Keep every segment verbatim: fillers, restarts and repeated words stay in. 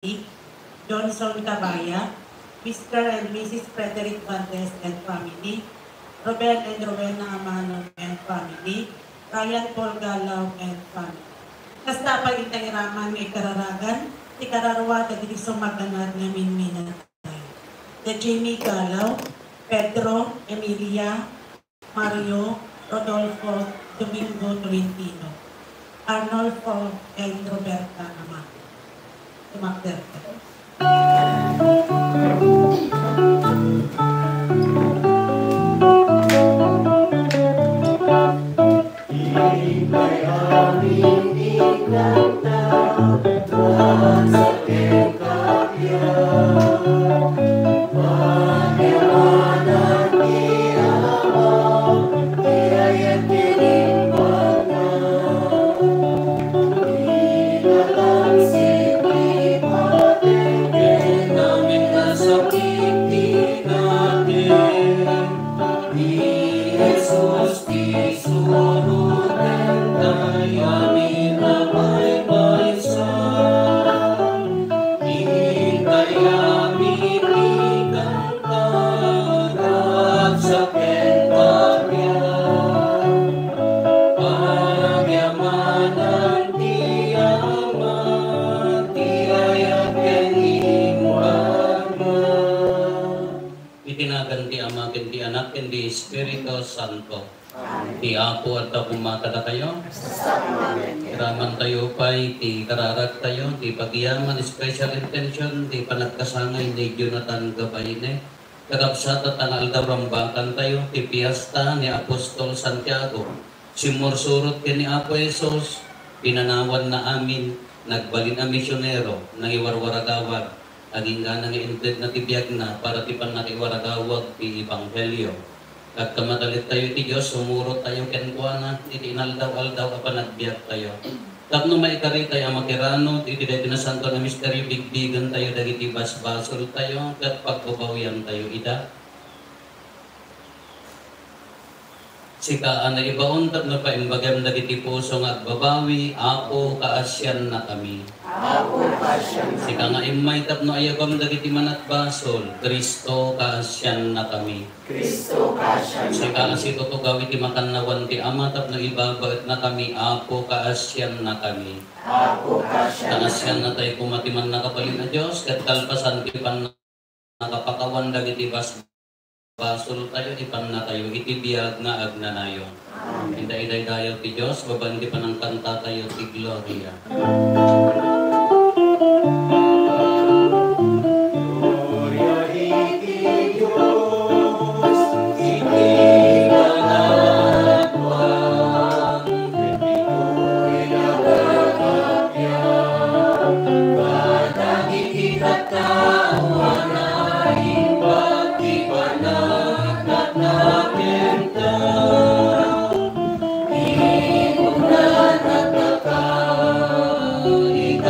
Johnson Cabaya, Mister and Missus Frederick Valdez and family, Ruben and Rowena Amanon and family, Ryan Paul Galaw and family. Kasta pay ita iraman nga ikararagan ti kararua dagiti sumaganad nga minminatay. Da Jimmy Galaw, Pedro, Emilia, Mario, Rodolfo, Domingo Tolentino, Arnolfo, and Roberta Amado. Tumakder ka. Iti nagan ti Ama, ken ti Anak, ken ti Espiritu Santo. Amen. Ti Apo adda koma kadakayo. Iramantayo pay ti kararagtayo, ti pagyaman, special intention, ti panagkasangay ni Jonathan Gabayne. Kakabsat, ta nga aldaw rambakantayo ti piesta ni Apostol Santiago. Simmursurot ken ni Apo Jesus, pinanawanna amin, nagbalin a misionero, nangiwarwaragawag, agingga nga intedna ti biagna para ti pannakaiwaragawag ti ebanghelio. Agkamataliktayo iti Dios, sumurottayo kenkuana iti inaldaw-aldaw a panagbiagtayo. Tapno maikaritay a makiranod iti daytoy nasantoan a misterio, bigbigentayo dagiti basbasoltayo ket pagbabawiantayo ida. Sika a naibaon tapno paimbagem dagiti puso nga agbabawi, Apo, kaasiannakami. Apo, kaasiannakami. Sika nga immay tapno ayabam dagiti manatbasol, Cristo, kaasiannakami. Cristo, kaasiannakami. Sika a situtugaw iti makannawan ti Ama tapno ibabaetnakami, Apo, kaasiannakami. Apo, kaasiannakami. Kaasiannatayo koma ti mannakabalin a Dios, ket kalpasan ti pannakapakawan dagiti basbasoltayo, ipannatayo iti biag nga agnanayon. Amen. Inda idaydayaw ti Dios, babaen ti panangkantatayo ti Gloria. Gloria iti Dios, iti kanakuan, iti dagiti agkakapia, kadagiti tattao a naimbag ti panagkakapia. Ikunana daka, ita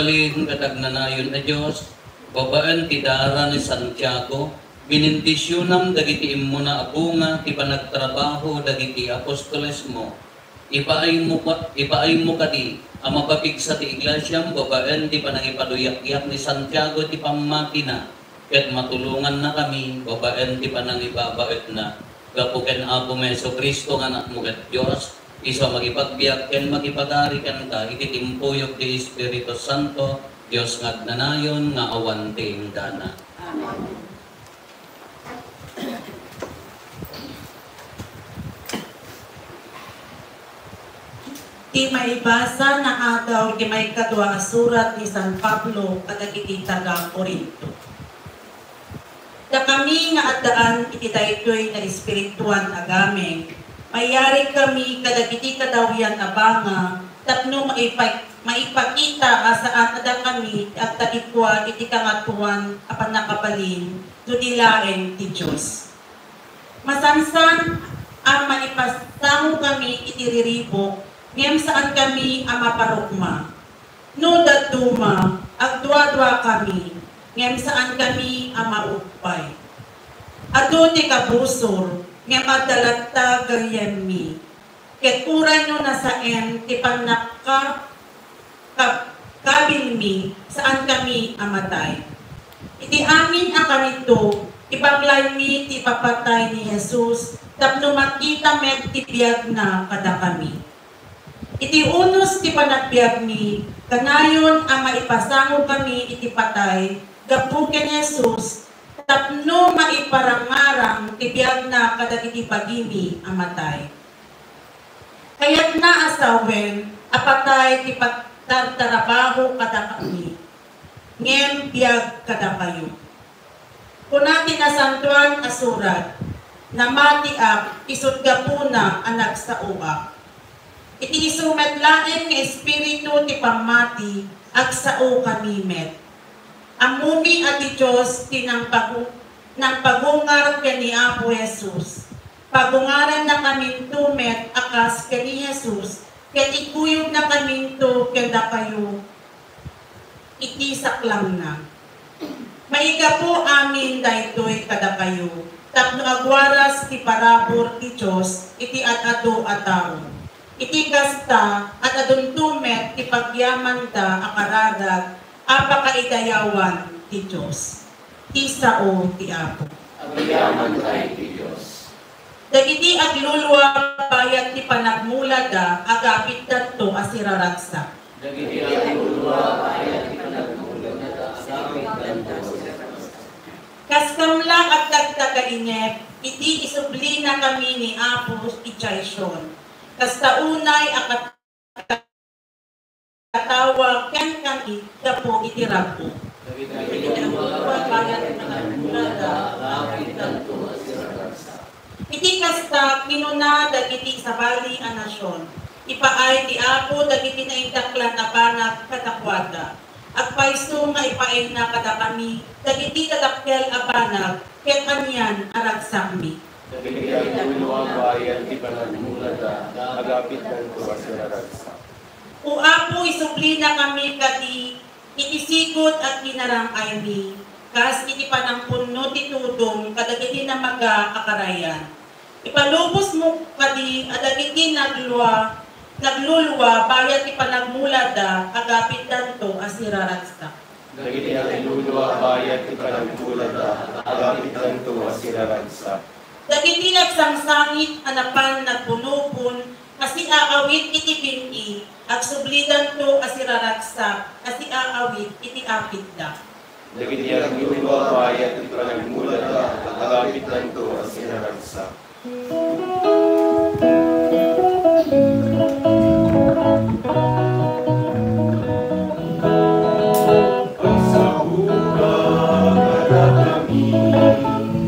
Mabalin ket agnanayon a Dios, babaen ti dara ni Santiago, binindisionam dagiti immuna a bunga ti panagtrabaho dagiti apostolesmo. Ipaaymo ka-, ipaaymo kadi a mapapigsa ti iglesiam babaen ti panangipaduyakyak ni Santiago ti pammatina, ket matulongannakami babaen ti panangibabaetna. Gapu ken Apomi Jesu-Cristo nga Anakmo ket Dios, isu a makipagbiag ken makipagari kenka iti timpuyog ti Espiritu Santo, Dios nga agnanayon nga awan ti inggana. Amen. Ti maibasa naadaw ti maikadua a surat ni San Pablo kadagiti taga-Corinto. Dakami nga addaan iti daytoy nga espirituan a gameng, mayarigkami kadagiti kadawian a banga tapno maipa-, maipakita a saan a dakami ti agtallikua iti Kangatoan a Pannakabalin no di laeng ti Dios. Masansan a maipasangokami iti riribuk, ngem saankami a maparukma. No dadduma, agduaduakami, ngem saankami a maupay. Adu ti kabusor, ngem adda latta gayyemmi. Ket uray no nasaem ti pannaka-, kab-, kabilmi, saankami a matay. Iti amin a kanito, ibaklaymi ti ipapatay ni Jesus tapno makita met ti biagna kadakami. Iti unos ti panagbiagmi, kanayon a maipasangokami iti patay gapu ken Jesus tapno maiparangarang ti biagna kadagiti bagimi a matay. Kayatna a sawen a patay ti pagtartarabaho kadakami, ngem biag kadakayo. Kuna ti Nasantoan a Surat, "Namatiak, isut' gapuna a nagsaoak." Iti isu met laeng nga espiritu ti pammati, agsaokami met. Ammomi a ti Dios ti nangpagu-, nangpagungar ken ni Apo Jesus. Pagungarannakaminto met a kas ken ni Jesus, ket ikuyogna kaminto ken dakayo iti saklangna. Maigapu amin daytoy kadakayo, tapno agwaras ti parabur ti Dios iti ad-adu a tao. Iti kasta, ad-adunto met ti pagyamanda a kararag a pakaidayawan ti Dios. Ti sao ti Apo. Agyamankay ti Dios. Dagiti aglulua bayat ti panagmulada, agapitdanto a siraragsak. Dagiti aglulua bayat ti panagmulada, agapitdanto a siraragsak. Kas kamla agtagtagainep, idi isublinakami ni Apo idiay Sion, kasta unay a kat-, katawag kenka gapu iti rag-o. Iti kasta, kinuna dagiti sabali a nasion, "Ipaay ti Apo dagiti naindaklan a banag kadakuada. Agpayso nga ipaayna kadakami dagiti dadakkel a banag ket anian a ragsakmi." Dagiti aglulua bayat ti panagmulada, agapitdanto a siraragsak. O Apo, isublinakami kadi iti sigud a kinarang-aymi, kas iti panangpunno ti tudom kadagiti namaga a karayan. Ipalubosmo kadi a dagiti naglua-, naglulua bayat ti panagmulada, agapitdanto a siraragsak. Dagiti aglulua bayat ti panagmulada, agapitdanto a siraragsak. Dagiti nagsangsangit a napan nagbunobon a siaawit iti bin-i, agsublidanto a siraragsak a siaawit iti apitda. Dagiti aglulua bayat ti panagmulada, agapitdanto a siraragsak. Pagsapulak kadakami,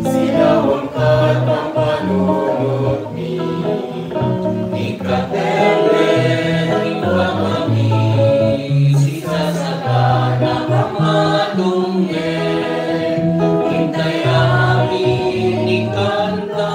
sinawangkat ang panunotmi. Ikatele, ikaw kami, sisasagana ka madungngen. Intay amin ikanta,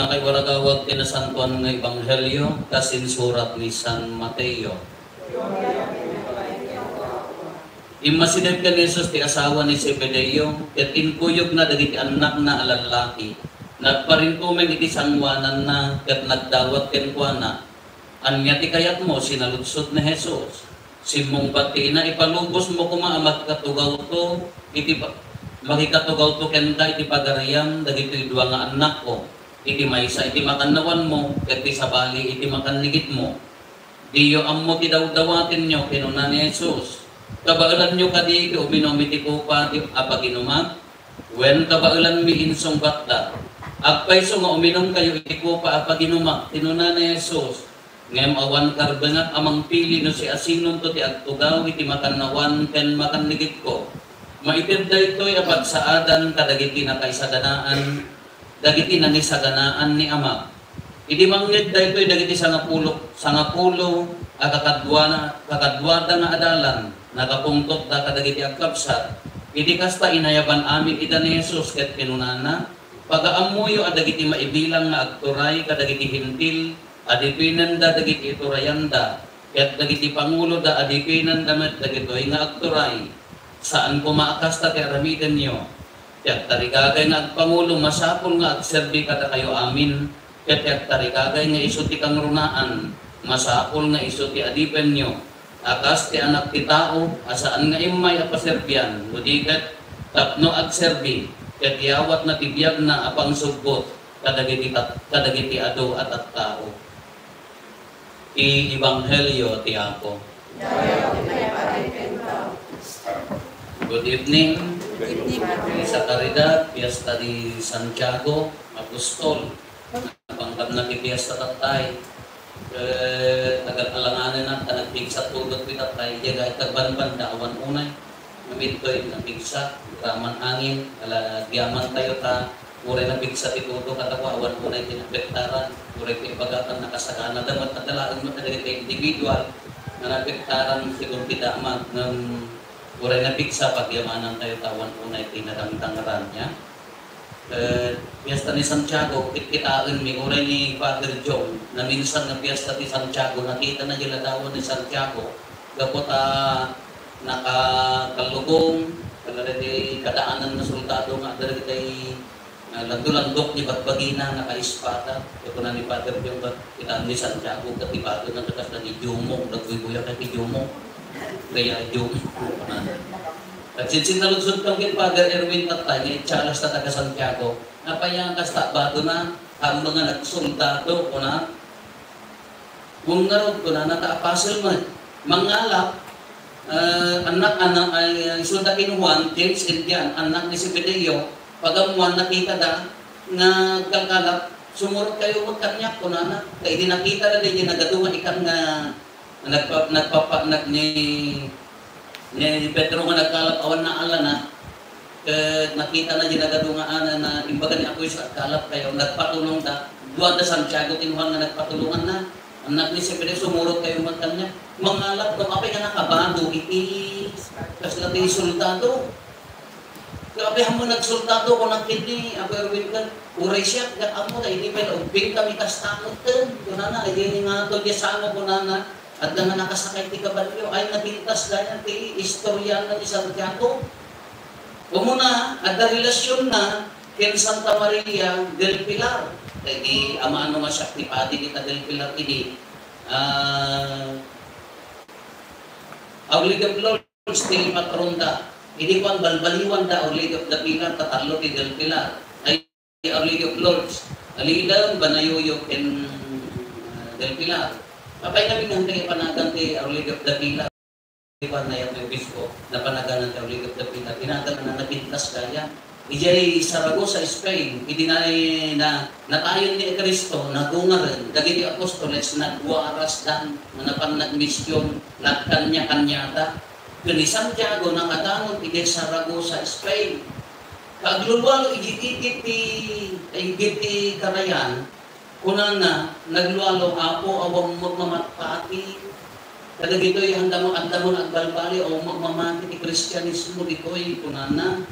Nakaiwaragawag ti nasantoan nga ebanghelio kas insurat ni San Mateo. Immasideg ken ni Jesus ti asawa ni Zebedeo ket inkuyogna dagiti annakna a lallaki. Nagparintumeng iti sangoananna ket nagdawat kenkuana. "Ania ti kayatmo?" sinaludsod ni Jesus. Simmungbat ti ina, "Ipalubosmo koma a makikatugawto iti pa-, makikatugawto kenta iti pagarian dagitoy dua nga annakko, iti maysa iti makannawanmo ket ti sabali iti makannigitmo." "Diyo ammo ti dawdawatenyo," kinuna ni Jesus. "Kabaelanyo kadi ti uminum iti kopa ti a paginumak?" "Wen, kabaelanmi," insungbatda. "Agpayso nga uminumkayo iti kopa a paginumak," kinuna ni Jesus. "Ngem awan karbengak a mangpili no siasinonto ti agtugaw iti makannawan ken makannigitko. Maited daytoy a pagsaadan kadagiti nakaisaganaan, dagiti nangisaganaan ni Amak." Idi mangngeg daytoy dagiti sangapulo, sangapulo a kakaduana, kakaduada nga adalan, nakapungtotda kadagiti agkabsat. Iti kasta, inayaban amin ida ni Jesus ket kinunana, "Pagaammoyo a dagiti maibilang nga agturay kadagiti Hentil, adipinenda dagiti iturayanda, ket dagiti panguloda, adipinenda met dagitoy nga agturay. Saan koma a kasta ti aramidenyo. Ti agtarigagay nga agpangulo, masapul nga agserbi kadakayo amin, ket ti agtarigagay nga isu ti kangrunaan, masapul nga isu ti adipenyo, a kas ti Anak ti Tao a saan nga immay a paserbian, no di ket tapno agserbi, ket iyawatna ti biagna a pangsubgot kadagiti tat-, kadagiti adu a tattao." Ti Ebanghelio ti Apo. Good evening. Good evening. Sa Caridad, Fiesta di Santiago Apostol. Nabanggapna ti fiesta tattay. Eh, agal-alanganen ta nagpigsa tudot ti tattay. Diay agbanbanda awan unay. Namintoy napigsa, raman angin, ala, agyamantayo ta uray napigsa ti tudo, kadakuada awan unay ti naapektaran, uray ti ibagatan nakasaganada met, adda laeng met kadagiti individual nga naapektaran segun ti damag, ngem uray napigsa, pagyamanantayo ta awan unay ti nadangdangran, nia. Eh, Fiesta ni Santiago, kitkitaenmi, uray ni Father Jong, naminsan nga Fiesta ti Santiago, nakitana diay ladawan ni Santiago, gapu ta nakakallubong, kadagiti kadaanan nga soldado nga adda dagiti, ah, landok-landok ti bagbagina, nakaespada. Ket kuna ni Father Jong, "Ket kitam ni Santiago, ket ti bato na ket kasla ni Jumong, nagbuybuyak ti Jumong." Kaya Jumong. Ket sinsinnaludsodko ken Father Erwin tattay, nga iti alas ta taga Santiago, "Apay a kasta bato na, haanmo nga nagsoldado," kuna. Wen ngarud, kunana, ta apasel met. Mangalap, eh, annak, annak, ay, isu da ken Juan, James, and John, annak ni Zebedeo, pagammoan, nakitada nga agkalkalap, "Sumurotkayo met kaniak," kunana. Ta idi nakitada diay nagadu nga ikan nga nagpa-, nagpapa-, nag-, ni, ni Pedro nga nagkalap, awan naallana, ket nakitana diay nagadu nga ana na, imbaga ni Apo Jesus, "Agkalapkayo." Nagpatulongda. Dua da Santiago ken Juan nga nagpatulonganna. Annak ni Zebedeo, sumurotkayo met kaniak. Mangalap, no, apay nga nakabado iti kasla ti soldado. Ket apay a mo nagsoldado, kuna ken ni Apo Erwin ken, "Uray siak, ket ammo ta idi pay la ubbing kami kasta metten," kunana, idi ni nga to diay sango, kunana, adda nga nakasakay ti kabalio. Ay, napintas gayam ti istorya ni Santiago. Umuna, adda relasionna ken Santa Maria del Pilar. Kay di amano nga siak ti padi dita del Pilar idi, ah, Our Lady of Lourdes ti patronda. Idi kuan, balbaliwanda Our Lady of the Pilar, ta tallo ti del Pilar. Ay, Our Lady of Lourdes, Alilem, Banayoyo, ken, ah, del Pilar. Apay ngamin nga panagan ti Our Lady of the Pilar? Di ba, nayaw ti obispo, napanaganan ti Our Lady of the Pilar, inagan na napintas gayam. Idiay Zaragoza, Spain, idi na, na, natayen ni Cristo, nagungaren, dagiti apostoles, nagwarasdan, nga napan nagmision, nagkaniakaniada. Ken ni Santiago, nakadanum idiay Zaragoza, Spain. Kaaglulualo, idi, idi ti, idi ti karayan, kunana, naglualo, "Apo, awan met mamatpati kadagitoy, andamon, andamon agbalbaliw, awan met mamati ti Kristianismo ditoy," kunana.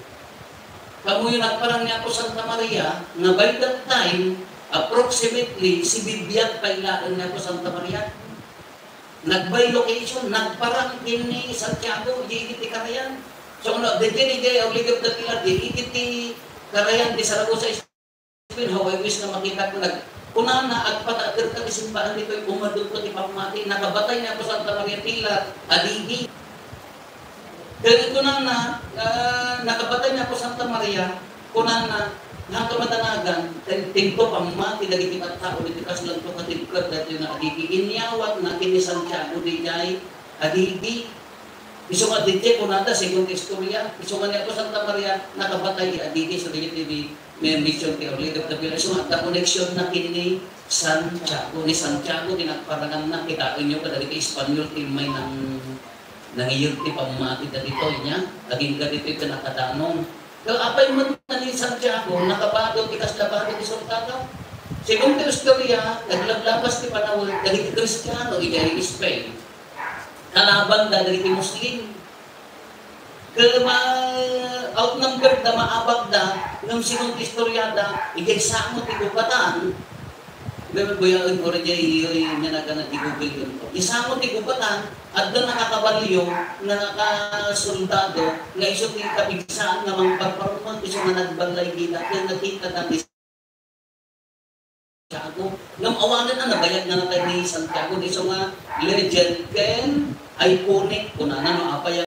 Kamuyo nagparang ni Apo Santa Maria, nga by that time, Approximately, sibibiag pay laeng ni Apo Santa Maria. Nag-by-location, nagparang ken ni Santiago, idi iti karayan. So, no, daytoy, daytoy, Our Lady of the Pilar, idi iti karayan ti Saragossa, Spain, how I wish nga makita ko nag-, kunana, agpatakerka ti simbaan ditoy, umadutko ti pammati, nakabatay ni Apo Santa Maria Pilar, adidi. Ket kunana, ah, nakabatay ni Apo Santa Maria, kunana, "Nga kamatanagan, ten-, tento pammati dagiti tattao, dagiti kasla nga katibker, dagiti nga adidi." Inyawatna ken ni Santiago, diay adidi. Isu nga diay kunada, segun ti istorya, isu nga ni Apo Santa Maria, nakabatay adidi, so diay ti mi-, mention ti Our Lady of the Pilar. Isu nga, adda connection na ken ni Santiago. Ni Santiago, ti nagparanganna, kitaenyo, kadagiti Espanyol, ti immay nang-, nangiyeg ti pammati dagitoy, nia, agingga ditoy ti nakadanon. Ket apay met ni Santiago, nakabado ti kasla bado ti soldado. Segun ti istorya, naglablabas ti panawen, dagiti Kristiano, idiay Spain. Kalabanda dagiti Muslim. Ket ma-, outnumbered da, maabak da, ngem segun ti istoryada, idiay sango ti gubatan, ngem buyaen ko rin diay, iyoy, nga nagana ti Google yun. Isango ti gubatan, adda nakakabalyo nga nakasoldado, nga isu ti kapigsaan nga mangparparmek, isu nga nagballay dida, ket nakita da ni Santiago. Ngem awanen a nabayag nga natay ni Santiago, isu nga legend ken iconic, kunana no apay